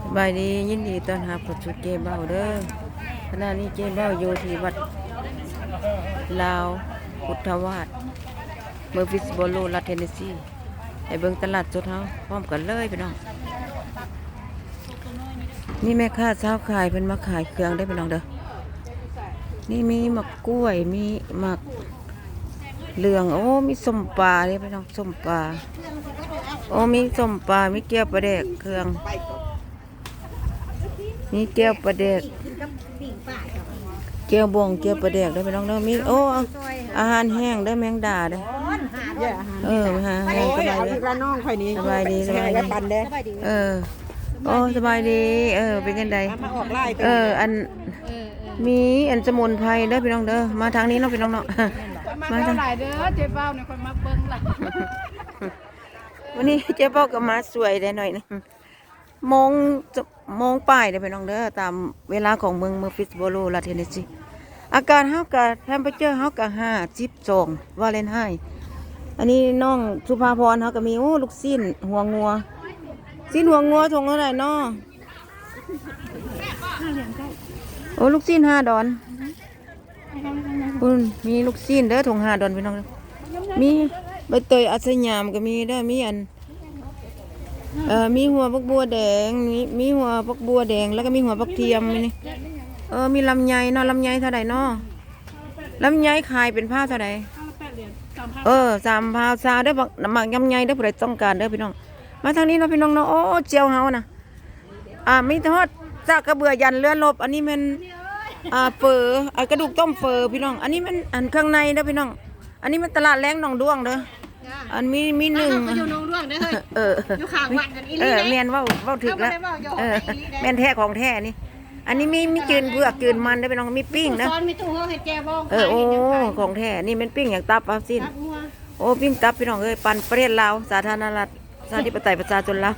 ສະບາຍດີ ຍິນດີຕ້ອນຮັບເຂົ້າສູ່ເຈເບົາເດີ້. ຂະນະນີ້ເຈເບົາຢູ່ທີ່ວັດລາວພຸດທະວາດ ເມືອງ Pittsboro ລັດ Tennessee. ໄປເບິ່ງຕະຫຼາດສົດເຮົາພ້ອມກັນເລີຍພີ່ນ້ອງ. ນີ້ແມ່ຄ້າຊາວຂາຍເພິ່ນມາຂາຍເຄື່ອງເດີ້ພີ່ນ້ອງເດີ້. ນີ້ມີໝາກກ້ວຍ ມີໝາກເຫຼືອງ ໂອ້ ມີສົ້ມປາເດ້ພີ່ນ້ອງ ສົ້ມປາ. ໂອ້ ມີສົ້ມປາ ມີແຈ່ວປາແດກ ເຄື່ອງ ມີແຈ່ວປາແດກ ແຈ່ວບົງ ແຈ່ວປາແດກເດີ້ພີ່ນ້ອງເດີ້. ມີ ໂອ້ ອາຫານແຫ້ງເດີ້ ແມງດາເດີ້. ເອີ ອາຫານແຫ້ງ. ສະບາຍດີ ເອົາອີກລະນ້ອງຂ້ອຍນີ້ ສະບາຍດີ ສະບາຍດີ ເອີ ໂອ້ ສະບາຍດີ ເອີ ເປັນຈັ່ງໃດ? ເອີ ອັນ ມີອັນສະໝຸນໄພເດີ້ພີ່ນ້ອງເດີ້. ມາທາງນີ້ເນາະພີ່ນ້ອງເນາະ ມາທາງ ມາເຈົ້າຫຼາຍເດີ້ ເຈເບົານີ້ ຂ້ອຍມາເບິ່ງລະ. ວັນນີ້ເຈເບົາກໍມາຊ່ວຍໄດ້ໜ້ອຍໜຶ່ງ. ໂມງ ໂມງປາຍເດີ້ພີ່ນ້ອງເດີ້ ຕາມເວລາຂອງເມືອງ ເມືອງ Pittsboro ລັດ Tennessee. ອາກາດເຮົາກະ temperature ເຮົາກະຫ້າສິບສອງຟາເຣນໄຮ. ອັນນີ້ນ້ອງສຸພາພອນເຮົາກະມີ ໂອ້ ລູກຊີ້ນຫົວງົວ ຊີ້ນຫົວງົວ ຖົງເທົ່າໃດເນາະ? ໂອ້ ລູກຊີ້ນຫ້າດອນ. ພຸ້ນ ມີລູກຊີ້ນເດີ້ ຖົງຫ້າດອນພີ່ນ້ອງ. ມີໃບເຕີຍອາສະຫຍາມກໍມີເດີ້ ມີອັນ ເອີ ມີຫົວຜັກບົວແດງ ມີ ມີຫົວຜັກບົວແດງ ແລ້ວກໍມີຫົວຜັກທຽມນີ້. ເອີ ມີລຳໄຍເນາະ ລຳໄຍເທົ່າໃດເນາະ? ລຳໄຍຂາຍເປັນພາວເທົ່າໃດ? ເອີ ສາມພາວຊາວເດີ້ ໝາກລຳໄຍເດີ້ ຜູ້ໃດຕ້ອງການເດີ້ພີ່ນ້ອງ. ມາທາງນີ້ເນາະພີ່ນ້ອງເນາະ. ໂອ້ ແຈ່ວເຮົານະ ອ່າ ມີຮອດສາກກະເບືອຢັນເຮືອລົບ. ອັນນີ້ແມ່ນ ອ່າ ເຝີ ອ່າ ກະດູກຕົ້ມເຝີພີ່ນ້ອງ. ອັນນີ້ແມ່ນອັນເຄື່ອງໃນເດີ້ພີ່ນ້ອງ. ອັນນີ້ແມ່ນຕະຫຼາດແລງໜອງດ້ວງເດີ້. ອັນມີ ມີໜຶ່ງ ເຮົາກໍຢູ່ໜອງດ້ວງເດີ້ເຮີ້ຍ. ເອີ ຢູ່ຂ້າງວັດກັນອີ່ຫຼີ. ເອີ ແມ່ນ ເວົ້າ ເວົ້າຖືກລະ. ເອີ ແມ່ນແທ້ຂອງແທ້ນີ້. ອັນນີ້ມີ ມີຈືນເຜືອກຈືນມັນເດີ້ພີ່ນ້ອງ ມີປີ້ງນະ. ມີຕູ້ເຮົາເຮັດແຈ່ວບົງ. ເອີ ໂອ້ ຂອງແທ້. ນີ້ແມ່ນປີ້ງຫຍັງ? ຕັບ ເອົາຊີ້ນ. ໂອ້ ປີ້ງຕັບພີ່ນ້ອງເອີຍ. ປັ່ນປະເທດລາວ ສາທາລະນະລັດ ປະຊາທິປະໄຕ ປະຊາຊົນລາວ.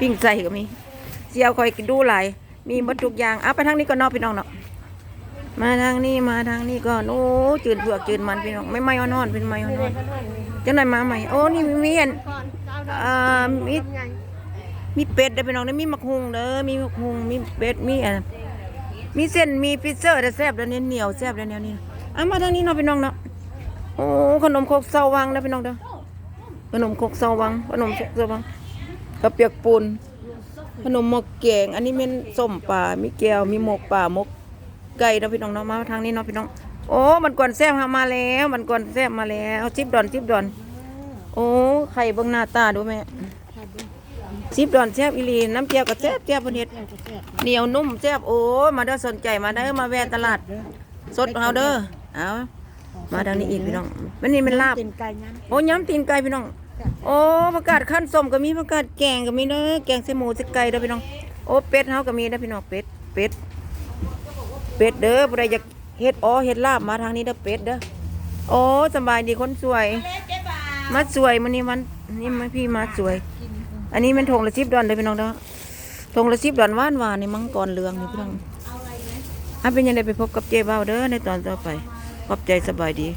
ປີ້ງໄສ້ກໍມີ. ຊິເອົາຂ້ອຍກິນດູຫຼາຍ ມີໝົດທຸກຢ່າງ. ເອົາ ໄປທາງນີ້ກ່ອນເນາະພີ່ນ້ອງເນາະ. ມາທາງນີ້ ມາທາງນີ້ກ່ອນ. ໂອ້ ຈືນເຜືອກຈືນມັນພີ່ນ້ອງ ໃໝ່ໆ ຮ້ອນໆ ເປັນໃໝ່ໆ ຈັກໜ່ອຍມາໃໝ່. ໂອ້ ນີ້ມີອັນ ເອີ ມີ ມີເປັດເດີ້ພີ່ນ້ອງເດີ້. ມີໝາກຫຸ່ງເດີ້ ມີໝາກຫຸ່ງ ມີເປັດ ມີອັນ ມີເສັ້ນໝີ່ Fisher ເດີ້ ແຊບເດີ້ ໜຽວໆ ແຊບເດີ້ແນວນີ້. ເອົາ ມາທາງນີ້ເນາະພີ່ນ້ອງເນາະ. ໂອ້ ຂະໜົມຄົກຊາວວັງເດີ້ພີ່ນ້ອງເດີ້. ຂະໜົມຄົກຊາວວັງ ຂະໜົມຄົກຊາວວັງ ເຂົ້າປຽກປູນ ຂະໜົມໝໍ້ແກງ. ອັນນີ້ແມ່ນສົ້ມປາ ມີແຈ່ວ ມີໝົກປາ ໝົກໄກ່ເນາະພີ່ນ້ອງເນາະ. ມາທາງນີ້ເນາະພີ່ນ້ອງ. ໂອ້ ມັນກວນແຊບເຮົາມາແລ້ວ ມັນກວນແຊບມາແລ້ວ. ສິບດອນ ສິບດອນ. ໂອ້ ໄຂ່ເບິ່ງໜ້າຕາດູແມ່ ສິບດອນ ແຊບອີ່ຫຼີ. ນ້ຳແຈ່ວກໍແຊບ ແຈ່ວເພິ່ນເຮັດ ໜຽວນຸ້ມແຊບ. ໂອ້ຍ ມາເດີ້ ສົນໃຈມາເດີ້ ມາແວ່ຕະຫຼາດ ສົດເຮົາເດີ້. ເອົາ ມາທາງນີ້ອີກພີ່ນ້ອງ. ອັນນີ້ແມ່ນລາບ ຍຳຕີນໄກ່ ຍຳ ໂອ້ ຍຳຕີນໄກ່ພີ່ນ້ອງ. ໂອ້ ຜັກກາດຄັ້ນສົ້ມກໍມີ ຜັກກາດແກງກໍມີເດີ້ ແກງໃສ່ໝູໃສ່ໄກ່ເດີ້ພີ່ນ້ອງ. ໂອ້ ເປັດເຮົາກໍມີເດີ້ພີ່ນ້ອງ ເປັດ ເປັດ ເປັດເດີ້. ຜູ້ໃດຢາກເຮັດອໍເຮັດລາບ ມາທາງນີ້ເດີ້ ເປັດເດີ້. ໂອ້ ສະບາຍດີຄົນສວຍ ມາສວຍມື້ນີ້ ວັນນີ້ມາ ພີ່ມາສວຍ. ອັນນີ້ແມ່ນຖົງລະສິບດອນເດີ້ພີ່ນ້ອງເດີ້. ຖົງລະສິບດອນ ຫວານໆ ນີ້ ມັງກອນເຫຼືອງນີ້ພີ່ນ້ອງ. ເອົາ ເປັນຈັ່ງໃດ ໄປພົບກັບເຈເບົາເດີ້ໃນຕອນຕໍ່ໄປ. ຂອບໃຈ ສະບາຍດີ.